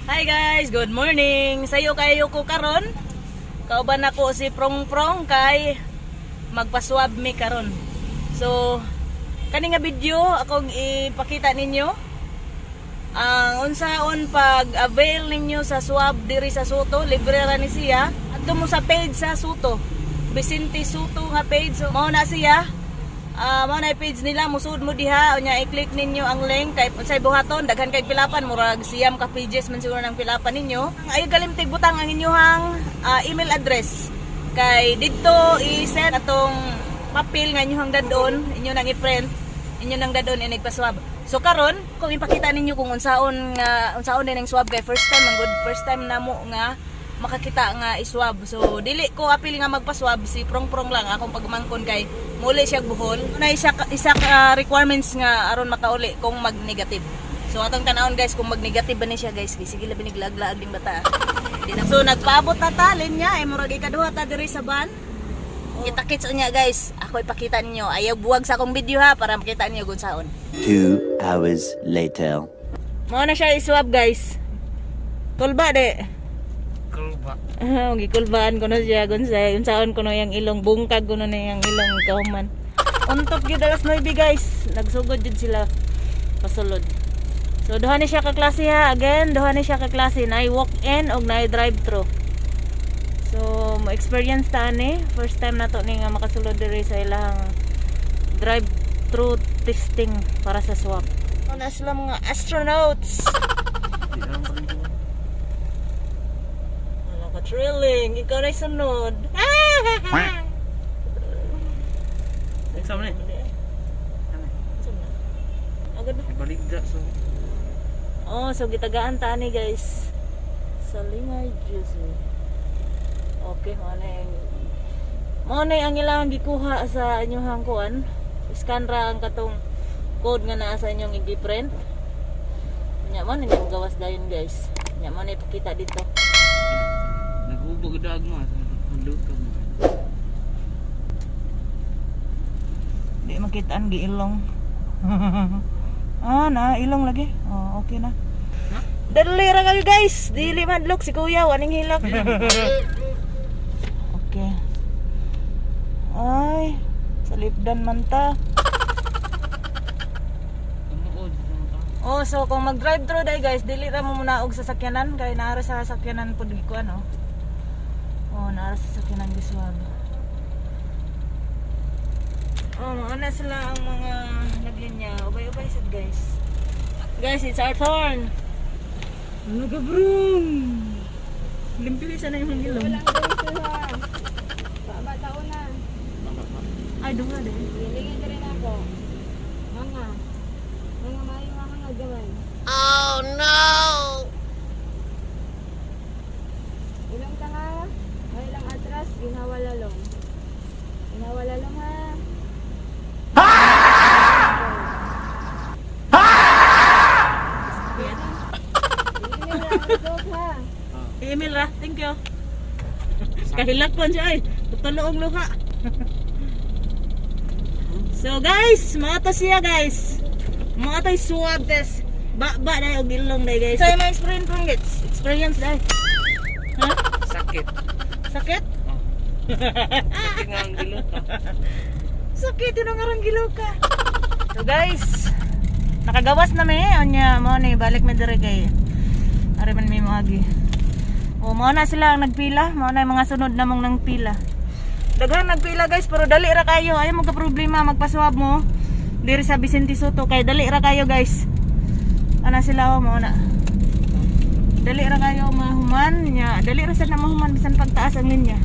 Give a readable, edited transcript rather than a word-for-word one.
Hi guys, good morning. Sayo kayo ko karon. Kauban ako si Prong Prong kay magpa-swab mi karon. So, kani nga video akong ipakita ninyo ang unsaon pag avail ninyo sa swab diri sa Sotto, libre ra ni siya. Adto mo sa page sa Sotto. Vicente Sotto nga page. So, mao na siya. Ah, mao na yung page nila, musud mo diha, unya i-click ninyo ang link kay unsay buhaton, daghan kay pilapan, murag 9 ka pages man siguro ng pilapan ninyo. Ayaw kalimtig butang ang inyong email address. Kay didto i-send atong papel nga inyong dadon, inyo nang i-print, inyo nang dadon inig pa-swab. So karon, kung ipakita ninyo kung unsaon nga unsaon din ang swab kay first time ang good first time namo nga makakita nga iswab. So dili ko apil nga magpa-swab, si Prong Prong lang akong pagmangkon kay muli siya Bohol. Na isa ka requirements nga aron makauli kung mag-negative. So atong tanawon guys kung mag-negative ba ni siya, guys. Kay sige labi naglaag-laag ding bata. Di na. So nagpaabot na ta linya ay murag ikaduha ta diri sa van. Kita-kits unya guys. Ako ipakita ninyo. Ayaw buwag sa akong video ha para makita ninyo kung saon. 2 hours later. Mao na siya iswab, guys. Kulba de. Kulba. Ah, gikulbaan ko na siya gunsay unsaon ko na yang ilong, bungkag ko na yang ilong kauman. Untok gyud alas 9, guys. Nagsugod jud sila pasulod. So duha ni siya ka klase ha. Again, duha ni siya ka klase, naay walk-in og naay drive-thru. So mo experience ta ani, first time na to ni nga makasulod diri sa ilang drive-thru testing para sa swab. Ano na sila mga astronauts. Wala ka thrilling. Ikaw na sunod. Sama ni. Saan na? Agad na. Balik da so. Oh, so gitagaan ta ni, guys. Sa Lingay Juice. Okay, mao na ang ilang gikuha sa inyong kuan. Scan ra ang katong code nga naa sa inyong i-print. Nya mo na mo gawas dayon, guys. Nya mo na ipakita dito. Nagubog dag mo. Hadlok mo. Di makita ang giilong. Ah, na ilong lagi. Oh, okay na. Dali ra kayo, guys. Dili madlok si kuya, waning hilak. Okay. Ay, salipdan man ta. Tumuod sa Oh, so kung mag-drive through dai guys, dili ra mo muna og sasakyanan kay naara sa sasakyanan pud ko ano. Oh, naara sa sasakyanan giswab. Oh, mga na sila ang mga naglinya. Ubay-ubay sad, guys. Guys, it's our turn. Ano ka, bro? Limpyo isa na yung ilong. Walang ganito ha. Bata na. Ay, duha din. Gilingin ka rin ako. Mga. Mga mayo mga nga gamay. Oh no! Ilong ka nga. May lang atras, ginawa lalong. Ginawa lalong ha. Email ra ang result ha. Email ra. Thank you. Kahilak pa siya ay. Tuloong luha. So guys, mga to siya, guys. Mga to swab test. Ba ba dai og ilong dai, guys. So yung mga experience from gets. Experience dai. Ha? Sakit. Sakit? Oh. Sakit nga ang gilok ka. Sakit yun ang arang giloka. So guys, nakagawas na mi. Unya mo ni balik mi dire kay ari man mi moagi. O mo na sila ang nagpila, mo na yung mga sunod namong nang pila. Daghan nagpila, guys, pero dali ra kayo. Ayaw mo ka problema magpaswab mo diri sa Vicente Sotto kay dali ra kayo, guys. Ana sila oh, mo na. Dali ra kayo mahuman nya. Dali ra sad na mahuman bisan pagtaas ang linya.